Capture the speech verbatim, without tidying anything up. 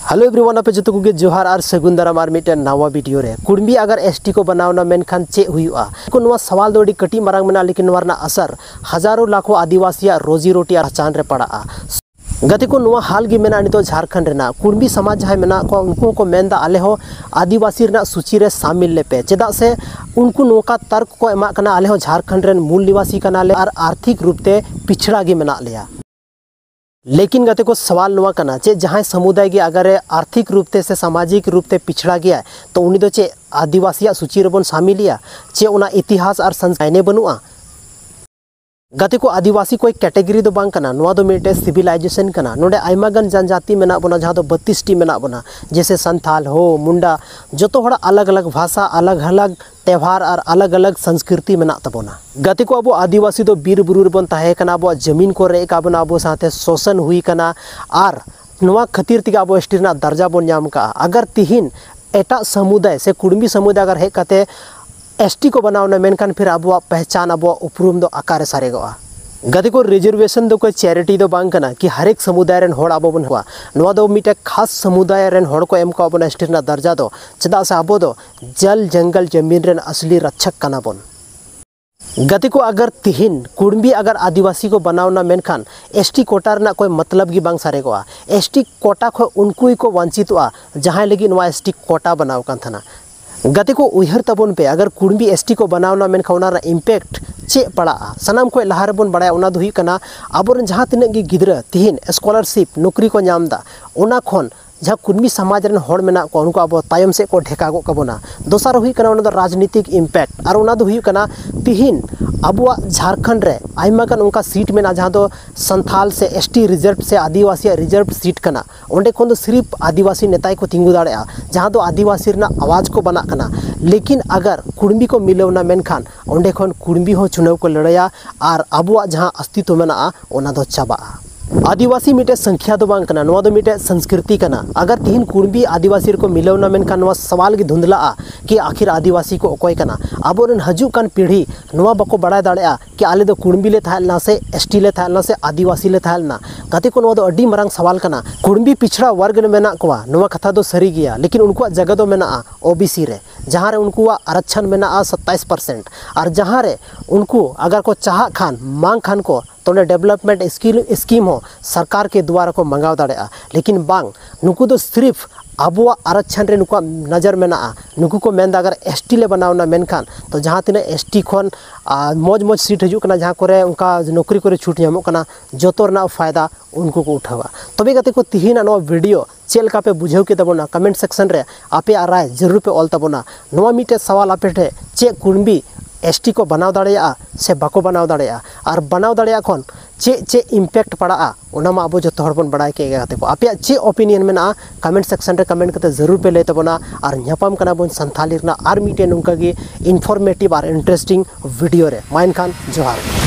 Hello everyone, ᱟᱯᱮ ᱡᱚᱛᱚ ᱠᱚᱜᱮ ᱡᱚᱦᱟᱨ ᱟᱨ ᱥᱟᱹᱜᱩᱱ ᱫᱟᱨᱟᱢ ᱟᱨ ᱢᱤᱫᱴᱮᱱ ᱱᱟᱣᱟ ᱵᱷᱤᱰᱤᱭᱳ ᱨᱮ᱾ ᱠᱩᱲᱢᱤ ᱟᱜᱟᱨ ᱮᱥᱴᱤ ᱠᱚ ᱵᱮᱱᱟᱣ ᱮᱱᱟ, ᱢᱮᱱᱠᱷᱟᱱ ᱪᱮᱫ ᱦᱩᱭᱩᱜᱼᱟ? ᱱᱚᱣᱟ ᱥᱟᱣᱟᱞ ᱫᱚ ᱟᱹᱰᱤ ᱠᱟᱹᱴᱤᱡ ᱢᱟᱨᱟᱝ ᱢᱮᱱᱟᱜᱼᱟ, ᱞᱮᱠᱤᱱ ᱱᱚᱣᱟ ᱨᱮᱱᱟᱜ ᱟᱥᱟᱨ ᱦᱟᱡᱟᱨᱚ ᱞᱟᱠᱷᱚ ᱟᱹᱫᱤᱵᱟᱹᱥᱤᱭᱟᱜ ᱨᱳᱡᱤ ᱨᱳᱴᱤ ᱟᱨ ᱪᱟᱸᱫ ᱨᱮ ᱯᱟᱲᱟᱜᱼᱟ᱾ ᱜᱟᱛᱮ ᱠᱚ, ᱱᱚᱣᱟ ᱦᱟᱞ ᱜᱮ ᱢᱮᱱᱟᱜᱼᱟ ᱱᱤᱛᱚᱜ ᱡᱷᱟᱲᱠᱷᱚᱸᱰ ᱨᱮᱱᱟᱜ᱾ ᱠᱩᱲᱢᱤ ᱥᱚᱢᱟᱡᱽ ᱡᱟᱦᱟᱸᱭ ᱢᱮᱱᱟᱜ ᱠᱚᱣᱟ, ᱩᱱᱠᱩ ᱦᱚᱸᱠᱚ ᱢᱮᱱᱫᱟ, "ᱟᱞᱮ ᱦᱚᱸ ᱟᱹᱫᱤᱵᱟᱹᱥᱤ ᱨᱮᱱᱟᱜ ᱥᱩᱪᱤ ᱨᱮ ᱥᱟᱢᱤᱞ ᱞᱮᱯᱮ, ᱪᱮᱫᱟᱜ ᱥᱮ ᱩᱱᱠᱩ ᱱᱚᱝᱠᱟ ᱛᱟᱨᱠ ᱠᱚ ᱮᱢᱟᱜ ᱠᱟᱱᱟ, ᱟᱞᱮ ᱦᱚᱸ ᱡᱷᱟᱲᱠᱷᱚᱸᱰ ᱨᱮᱱ ᱢᱩᱞ ᱱᱤᱵᱟᱥᱤ ᱠᱟᱱᱟᱞᱮ ᱟᱨ ᱟᱨᱛᱷᱤᱠ ᱨᱩᱯ ᱛᱮ ᱯᱤᱪᱷᱲᱟ ᱜᱮ ᱢᱮᱱᱟᱜ ᱞᱮᱭᱟ᱾" ᱞᱮᱠᱤᱱ ᱜᱟᱛᱮ ᱠᱚ, ᱥᱟᱣᱟᱞ ᱱᱚᱣᱟ ᱠᱟᱱᱟ, ᱪᱮᱫ ᱡᱟᱦᱟᱸᱭ ᱥᱟᱢᱩᱫᱟᱭ ᱜᱮ ᱟᱜᱟᱨ ᱮ ᱟᱨᱛᱷᱤᱠ ᱨᱩᱯ ᱛᱮ ᱥᱮ ᱥᱟᱢᱟᱡᱤᱠ ᱨᱩᱯ ᱛᱮ ᱯᱤᱪᱷᱲᱟ ᱜᱮᱭᱟᱭ, ᱛᱚ ᱩᱱᱤ ᱫᱚ ᱪᱮᱫ ᱟᱹᱫᱤᱵᱟᱹᱥᱤᱭᱟᱜ ᱥᱩᱪᱤ ᱨᱮᱵᱚᱱ ᱥᱟᱢᱤᱞᱮᱭᱟ? ᱪᱮᱫ ᱚᱱᱟ ᱤᱛᱤᱦᱟᱥ ᱟᱨ ᱥᱟᱱᱥ ᱢᱟᱭᱱᱮ ᱵᱟᱹᱱᱩᱜᱼᱟ? ᱜᱟᱛᱮ ᱠᱚ, ᱟᱹᱫᱤᱵᱟᱹᱥᱤ ᱠᱚᱭ ᱠᱮᱴᱮᱜᱚᱨᱤ ᱫᱚ ᱵᱟᱝ ᱠᱟᱱᱟ, ᱱᱚᱣᱟ ᱫᱚ ᱢᱤᱫᱴᱮᱡ ᱥᱤᱵᱤᱞᱟᱭᱡᱮᱥᱚᱱ ᱠᱟᱱᱟ᱾ ᱱᱚᱰᱮ ᱟᱭᱢᱟ ᱜᱟᱱ ᱡᱟᱱᱡᱟᱛᱤ ᱢᱮᱱᱟᱜ ᱵᱚᱱᱟ, ᱡᱟᱦᱟᱸ ᱫᱚ ᱵᱟᱛᱤᱥ ᱴᱤ ᱢᱮᱱᱟᱜ ᱵᱚᱱᱟ, ᱡᱮᱭᱥᱮ ᱥᱟᱱᱛᱷᱟᱞ, ᱦᱳ, ᱢᱩᱱᱰᱟ, ᱡᱚᱛᱚ ᱦᱚᱲᱟᱜ ᱟᱞᱟᱜᱽ ᱟᱞᱟᱜᱽ ᱵᱷᱟᱥᱟ, ᱟᱞᱟᱜᱽ ᱟᱞᱟᱜᱽ ᱛᱮᱣᱦᱟᱨ ᱟᱨ ᱟᱞᱟᱜᱽ ᱟᱞᱟᱜᱽ ᱥᱚᱝᱥᱠᱨᱤᱛᱤ ᱢᱮᱱᱟᱜ ᱛᱟᱵᱚᱱᱟ᱾ ᱜᱟᱛᱮ ᱠᱚ, ᱟᱵᱚ ᱟᱹᱫᱤᱵᱟᱹᱥᱤ ᱫᱚ ᱵᱤᱨ ᱵᱩᱨᱩ ᱨᱮᱵᱚᱱ ᱛᱟᱦᱮᱸ ᱠᱟᱱᱟ, ᱟᱵᱚᱣᱟᱜ ᱡᱟᱹᱢᱤᱱ ᱠᱚ ᱨᱮᱡ ᱟᱠᱟᱫ ᱵᱚᱱᱟ, ᱟᱵᱚ ᱥᱟᱶᱛᱮ ᱥᱳᱥᱚᱱ ᱦᱩᱭ ᱠᱟᱱᱟ, ᱟᱨ ᱱᱚᱣᱟ ᱠᱷᱟᱹᱛᱤᱨ ᱛᱮᱜᱮ ᱟᱵᱚ ᱮᱥᱴᱤ ᱨᱮᱱᱟᱜ ᱫᱟᱨᱡᱟ ᱵᱚᱱ ᱧᱟᱢ ᱠᱟᱜᱼᱟ᱾ ᱟᱜᱟᱨ ᱛᱤᱦᱤᱧ ᱮᱴᱟᱜ ᱥᱟᱢᱩᱫᱟᱭ ᱥᱮ ᱠᱩᱲᱢᱤ ᱥᱟᱢᱩᱫᱟᱭ ᱟᱜᱟᱨ ᱦᱮᱡ ᱠᱟᱛᱮ ᱮᱥᱴᱤ ᱠᱚ ᱵᱮᱱᱟᱣ ᱮᱱᱟ, ᱢᱮᱱᱠᱷᱟᱱ ᱯᱷᱤᱨ ᱟᱵᱚᱣᱟᱜ ᱯᱮᱦᱪᱟᱱ, ᱟᱵᱚᱣᱟᱜ ᱩᱯᱨᱩᱢ ᱫᱚ ᱚᱠᱟᱨᱮ ᱥᱟᱨᱮᱜᱚᱜᱼᱟ? ᱜᱟᱛᱮ ᱠᱚ, ᱨᱤᱡᱟᱨᱵᱷᱮᱥᱚᱱ ᱫᱚ ᱠᱳᱭ ᱪᱮᱨᱤᱴᱤ ᱫᱚ ᱵᱟᱝ ᱠᱟᱱᱟ ᱠᱤ ᱦᱟᱨᱮᱠ ᱥᱟᱢᱩᱫᱟᱭ ᱨᱮᱱ ᱦᱚᱲ ᱟᱵᱚ ᱵᱚᱱ ᱦᱚᱦᱚᱣᱟ᱾ ᱱᱚᱣᱟ ᱫᱚ ᱢᱤᱫᱴᱮᱱ ᱠᱷᱟᱥ ᱥᱟᱢᱩᱫᱟᱭ ᱨᱮᱱ ᱦᱚᱲ ᱠᱚ ᱮᱢ ᱠᱟᱣᱟ ᱵᱚᱱᱟ ᱮᱥᱴᱤ ᱨᱮᱱᱟᱜ ᱫᱟᱨᱡᱟ ᱫᱚ, ᱪᱮᱫᱟᱜ ᱥᱮ ᱟᱵᱚ ᱫᱚ ᱡᱚᱞ ᱡᱚᱝᱜᱚᱞ ᱡᱟᱢᱤᱱ ᱨᱮᱱ ᱟᱥᱞᱤ ᱨᱟᱠᱪᱷᱟᱠ ᱠᱟᱱᱟ ᱵᱚᱱ᱾ ᱜᱟᱛᱮ ᱠᱚ, ᱟᱜᱟᱨ ᱛᱤᱦᱤᱧ ᱠᱩᱲᱢᱤ ᱟᱜᱟᱨ ᱟᱹᱫᱤᱵᱟᱹᱥᱤ ᱠᱚ ᱵᱮᱱᱟᱣ ᱮᱱᱟ, ᱢᱮᱱᱠᱷᱟᱱ ᱮᱥᱴᱤ ᱠᱳᱴᱟ ᱨᱮᱱᱟᱜ ᱠᱳᱭ ᱢᱚᱛᱞᱚᱵ ᱜᱮ ᱵᱟᱝ ᱥᱟᱨᱮᱜᱚᱜᱼᱟ᱾ ᱮᱥᱴᱤ ᱠᱳᱴᱟ ᱠᱷᱚᱱ ᱩᱱᱠᱩ ᱜᱮᱠᱚ ᱵᱚᱧᱪᱤᱛᱚᱜᱼᱟ, ᱡᱟᱦᱟᱸᱭ ᱞᱟᱹᱜᱤᱫ ᱱᱚᱣᱟ ᱮᱥᱴᱤ ᱠᱳᱴᱟ ᱵᱮᱱᱟᱣ ᱠᱟᱱ ᱛᱟᱦᱮᱱᱟ᱾ ᱜᱟᱛᱮ ᱠᱚ, ᱩᱭᱦᱟᱹᱨ ᱛᱟᱵᱚᱱ ᱯᱮ, ᱟᱜᱟᱨ ᱠᱩᱲᱢᱤ ᱮᱥᱴᱤ ᱠᱚ ᱵᱮᱱᱟᱣ ᱮᱱᱟ, ᱢᱮᱱᱠᱷᱟᱱ ᱚᱱᱟ ᱨᱮᱱᱟᱜ ᱤᱢᱯᱮᱠᱴ ᱪᱮᱫ ᱯᱟᱲᱟᱜᱼᱟ? ᱥᱟᱱᱟᱢ ᱠᱷᱚᱱ ᱞᱟᱦᱟ ᱨᱮᱵᱚᱱ ᱵᱟᱲᱟᱭᱟ, ᱚᱱᱟ ᱫᱚ ᱦᱩᱭᱩᱜ ᱠᱟᱱᱟ, ᱟᱵᱚᱨᱮᱱ ᱡᱟᱦᱟᱸ ᱛᱤᱱᱟᱹᱜ ᱜᱮ ᱜᱤᱫᱽᱨᱟᱹ ᱛᱤᱦᱤᱧ ᱥᱠᱚᱞᱟᱨᱥᱤᱯ ᱱᱚᱠᱨᱤ ᱠᱚ ᱧᱟᱢ ᱮᱫᱟ, ᱚᱱᱟ ᱠᱷᱚᱱ ᱡᱟᱦᱟᱸ ᱠᱩᱲᱢᱤ ᱥᱚᱢᱟᱡᱽ ᱨᱮᱱ ᱦᱚᱲ ᱢᱮᱱᱟᱜ ᱠᱚᱣᱟ, ᱩᱱᱠᱩ ᱟᱵᱚ ᱛᱟᱭᱚᱢ ᱥᱮᱫ ᱠᱚ ᱰᱷᱮᱠᱟᱜᱚᱜ ᱠᱟᱵᱚᱱᱟ᱾ ᱫᱚᱥᱟᱨ ᱦᱩᱭᱩᱜ ᱠᱟᱱᱟ, ᱚᱱᱟ ᱫᱚ ᱨᱟᱡᱽᱱᱤᱛᱤᱠ ᱤᱢᱯᱮᱠᱴ, ᱟᱨ ᱚᱱᱟ ᱫᱚ ᱦᱩᱭᱩᱜ ᱠᱟᱱᱟ, ᱛᱤᱦᱤᱧ ᱟᱵᱚᱣᱟᱜ ᱡᱷᱟᱲᱠᱷᱚᱸᱰ ᱨᱮ ᱟᱭᱢᱟ ᱜᱟᱱ ᱚᱱᱠᱟ ᱥᱤᱴ ᱢᱮᱱᱟᱜᱼᱟ, ᱡᱟᱦᱟᱸ ᱫᱚ ᱥᱟᱱᱛᱷᱟᱞ ᱥᱮ ᱮᱥᱴᱤ ᱨᱤᱡᱟᱨᱵᱷ ᱥᱮ ᱟᱹᱫᱤᱵᱟᱹᱥᱤᱭᱟᱜ ᱨᱤᱡᱟᱨᱵᱷ ᱥᱤᱴ ᱠᱟᱱᱟ᱾ ᱚᱸᱰᱮ ᱠᱷᱚᱱ ᱫᱚ ᱥᱤᱨᱤᱯ ᱟᱹᱫᱤᱵᱟᱹᱥᱤ ᱱᱮᱛᱟ ᱜᱮᱠᱚ ᱛᱤᱸᱜᱩ ᱫᱟᱲᱮᱭᱟᱜᱼᱟ, ᱡᱟᱦᱟᱸ ᱫᱚ ᱟᱹᱫᱤᱵᱟᱹᱥᱤ ᱨᱮᱱᱟᱜ ᱟᱣᱟᱡᱽ ᱠᱚ ᱵᱮᱱᱟᱜ ᱠᱟᱱᱟ᱾ ᱞᱮᱠᱤᱱ ᱟᱜᱟᱨ ᱠᱩᱲᱢᱤ ᱠᱚ ᱢᱤᱞᱟᱹᱣ ᱮᱱᱟ, ᱢᱮᱱᱠᱷᱟᱱ ᱚᱸᱰᱮ ᱠᱷᱚᱱ ᱠᱩᱲᱢᱤ ᱦᱚᱸ ᱪᱩᱱᱟᱹᱣ ᱠᱚ ᱞᱟᱹᱲᱦᱟᱹᱭᱟ, ᱟᱨ ᱟᱵᱚᱣᱟᱜ ᱡᱟᱦᱟᱸ ᱚᱥᱛᱤᱛᱣ ᱢᱮᱱᱟᱜᱼᱟ, ᱚᱱᱟ ᱫᱚ ᱪᱟᱵᱟᱜᱼᱟ᱾ ᱟᱹᱫᱤᱵᱟᱹᱥᱤ ᱢᱤᱫᱴᱮᱡ ᱥᱚᱝᱠᱷᱭᱟ ᱫᱚ ᱵᱟᱝ ᱠᱟᱱᱟ, ᱱᱚᱣᱟ ᱫᱚ ᱢᱤᱫᱴᱮᱡ ᱥᱚᱝᱥᱠᱨᱤᱛᱤ ᱠᱟᱱᱟ᱾ ᱟᱜᱟᱨ ᱛᱤᱦᱤᱧ ᱠᱩᱲᱢᱤ ᱟᱹᱫᱤᱵᱟᱹᱥᱤ ᱨᱮᱠᱚ ᱢᱤᱞᱟᱹᱣ ᱮᱱᱟ, ᱢᱮᱱᱠᱷᱟᱱ ᱱᱚᱣᱟ ᱥᱟᱣᱟᱞ ᱜᱮ ᱫᱷᱩᱸᱫᱽᱞᱟᱜᱼᱟ ᱠᱤ ᱟᱹᱠᱷᱤᱨ ᱟᱹᱫᱤᱵᱟᱹᱥᱤ ᱠᱚ ᱚᱠᱚᱭ ᱠᱟᱱᱟ? ᱟᱵᱚᱨᱮᱱ ᱦᱤᱡᱩᱜ ᱠᱟᱱ ᱯᱤᱲᱦᱤ ᱱᱚᱣᱟ ᱵᱟᱠᱚ ᱵᱟᱲᱟᱭ ᱫᱟᱲᱮᱭᱟᱜᱼᱟ ᱠᱤ ᱟᱞᱮ ᱫᱚ ᱠᱩᱲᱢᱤ ᱞᱮ ᱛᱟᱦᱮᱸ ᱞᱮᱱᱟ ᱥᱮ ᱮᱥ ᱴᱤ ᱞᱮ ᱛᱟᱦᱮᱸ ᱞᱮᱱᱟ ᱥᱮ ᱟᱹᱫᱤᱵᱟᱹᱥᱤ ᱞᱮ ᱛᱟᱦᱮᱸ ᱞᱮᱱᱟ? ᱜᱟᱛᱮ ᱠᱚ, ᱱᱚᱣᱟ ᱫᱚ ᱟᱹᱰᱤ ᱢᱟᱨᱟᱝ ᱥᱟᱣᱟᱞ ᱠᱟᱱᱟ᱾ ᱠᱩᱲᱢᱤ ᱯᱤᱪᱷᱲᱟ ᱣᱟᱨᱜᱽ ᱨᱮ ᱢᱮᱱᱟᱜ ᱠᱚᱣᱟ, ᱱᱚᱣᱟ ᱠᱟᱛᱷᱟ ᱫᱚ ᱥᱟᱹᱨᱤ ᱜᱮᱭᱟ, ᱞᱮᱠᱤᱱ ᱩᱱᱠᱩᱣᱟᱜ ᱡᱟᱭᱜᱟ ᱫᱚ ᱢᱮᱱᱟᱜᱼᱟ ᱳ ᱵᱤ ᱥᱤ ᱨᱮ, ᱡᱟᱦᱟᱸ ᱨᱮ ᱩᱱᱠᱩᱣᱟᱜ ᱟᱨᱟᱠᱪᱷᱟᱱ ᱢᱮᱱᱟᱜᱼᱟ ᱥᱟᱛᱟᱭᱤᱥ ᱯᱟᱨᱥᱮᱱᱴ᱾ ᱟᱨ ᱡᱟᱦᱟᱸ ᱨᱮ ᱩᱱᱠᱩ ᱟᱜᱟᱨ ᱠᱚ ᱪᱟᱦᱟᱜ ᱠᱷᱟᱱ, ᱢᱟᱝ ᱠᱷᱟᱱ ᱠᱚ, ᱛᱚ ᱚᱸᱰᱮ ᱰᱮᱵᱷᱞᱚᱯᱢᱮᱱᱴ ᱥᱠᱤᱞ ᱥᱠᱤᱢ ᱦᱚᱸ ᱥᱚᱨᱠᱟᱨ ᱠᱮ ᱫᱩᱣᱟᱨᱟ ᱠᱚ ᱢᱟᱸᱜᱟᱣ ᱫᱟᱲᱮᱭᱟᱜᱼᱟ᱾ ᱞᱮᱠᱤᱱ ᱵᱟᱝ, ᱱᱩᱠᱩ ᱫᱚ ᱥᱤᱨᱯᱷ ᱟᱵᱚᱣᱟᱜ ᱟᱨᱟᱠᱪᱷᱟᱱ ᱨᱮ ᱱᱩᱠᱩᱣᱟᱜ ᱱᱚᱡᱚᱨ ᱢᱮᱱᱟᱜᱼᱟ᱾ ᱱᱩᱠᱩ ᱠᱚ ᱢᱮᱱᱫᱟ ᱟᱜᱟᱨ ᱮᱥ ᱴᱤ ᱞᱮ ᱵᱮᱱᱟᱣ ᱮᱱᱟ, ᱢᱮᱱᱠᱷᱟᱱ ᱛᱚ ᱡᱟᱦᱟᱸ ᱛᱤᱱᱟᱹᱜ ᱮᱥ ᱴᱤ ᱠᱷᱚᱱ ᱟᱨ ᱢᱚᱡᱽ ᱢᱚᱡᱽ ᱥᱤᱴ ᱦᱤᱡᱩᱜ ᱠᱟᱱᱟ, ᱡᱟᱦᱟᱸ ᱠᱚᱨᱮ ᱚᱱᱠᱟ ᱱᱚᱠᱨᱤ ᱠᱚᱨᱮ ᱪᱷᱩᱴ ᱧᱟᱢᱚᱜ ᱠᱟᱱᱟ, ᱡᱚᱛᱚ ᱨᱮᱱᱟᱜ ᱯᱷᱟᱭᱫᱟ ᱩᱱᱠᱩ ᱠᱚ ᱩᱴᱷᱟᱹᱣᱟ᱾ ᱛᱚᱵᱮ ᱜᱟᱛᱮ ᱠᱚ, ᱛᱤᱦᱤᱧᱟᱜ ᱱᱚᱣᱟ ᱵᱷᱤᱰᱤᱭᱳ ᱪᱮᱫ ᱞᱮᱠᱟ ᱯᱮ ᱵᱩᱡᱷᱟᱹᱣ ᱠᱮᱫ ᱛᱟᱵᱚᱱᱟ? ᱠᱚᱢᱮᱱᱴ ᱥᱮᱠᱥᱚᱱ ᱨᱮ ᱟᱯᱮᱭᱟᱜ ᱨᱟᱭ ᱡᱟᱹᱨᱩᱲ ᱯᱮ ᱚᱞ ᱛᱟᱵᱚᱱᱟ᱾ ᱱᱚᱣᱟ ᱢᱤᱫᱴᱮᱡ ᱥᱟᱣᱟᱞ ᱟᱯᱮ ᱴᱷᱮᱱ, ᱪᱮᱫ ᱠᱩᱲᱢᱤ ᱮᱥ ᱴᱤ ᱠᱚ ᱵᱮᱱᱟᱣ ᱫᱟᱲᱮᱭᱟᱜᱼᱟ ᱥᱮ ᱵᱟᱠᱚ ᱵᱮᱱᱟᱣ ᱫᱟᱲᱮᱭᱟᱜᱼᱟ? ᱟᱨ ᱵᱮᱱᱟᱣ ᱫᱟᱲᱮᱭᱟᱜ ᱠᱷᱚᱱ ᱪᱮᱫ ᱪᱮᱫ ᱤᱢᱯᱮᱠᱴ ᱯᱟᱲᱟᱜᱼᱟ, ᱚᱱᱟ ᱢᱟ ᱟᱵᱚ ᱡᱚᱛᱚ ᱦᱚᱲ ᱵᱚᱱ ᱵᱟᱲᱟᱭ ᱠᱮᱫ ᱜᱮ ᱜᱟᱛᱮ ᱠᱚ᱾ ᱟᱯᱮᱭᱟᱜ ᱪᱮᱫ ᱚᱯᱤᱱᱤᱭᱚᱱ ᱢᱮᱱᱟᱜᱼᱟ? ᱠᱚᱢᱮᱱᱴ ᱥᱮᱠᱥᱚᱱ ᱨᱮ ᱠᱚᱢᱮᱱᱴ ᱠᱟᱛᱮ ᱡᱟᱹᱨᱩᱲ ᱯᱮ ᱞᱟᱹᱭ ᱛᱟᱵᱚᱱᱟ᱾ ᱟᱨ ᱧᱟᱯᱟᱢ ᱠᱟᱱᱟ ᱵᱚᱱ ᱥᱟᱱᱛᱷᱟᱞᱤ ᱨᱮᱱᱟᱜ ᱟᱨ ᱢᱤᱫᱴᱮᱱ ᱱᱚᱝᱠᱟ ᱜᱮ ᱤᱱᱯᱷᱚᱨᱢᱮᱴᱤᱵᱷ ᱟᱨ ᱤᱱᱴᱟᱨᱮᱥᱴᱤᱝ ᱵᱷᱤᱰᱤᱭᱳ ᱨᱮ᱾ ᱢᱟ ᱮᱱᱠᱷᱟᱱ ᱡᱚᱦᱟᱨ᱾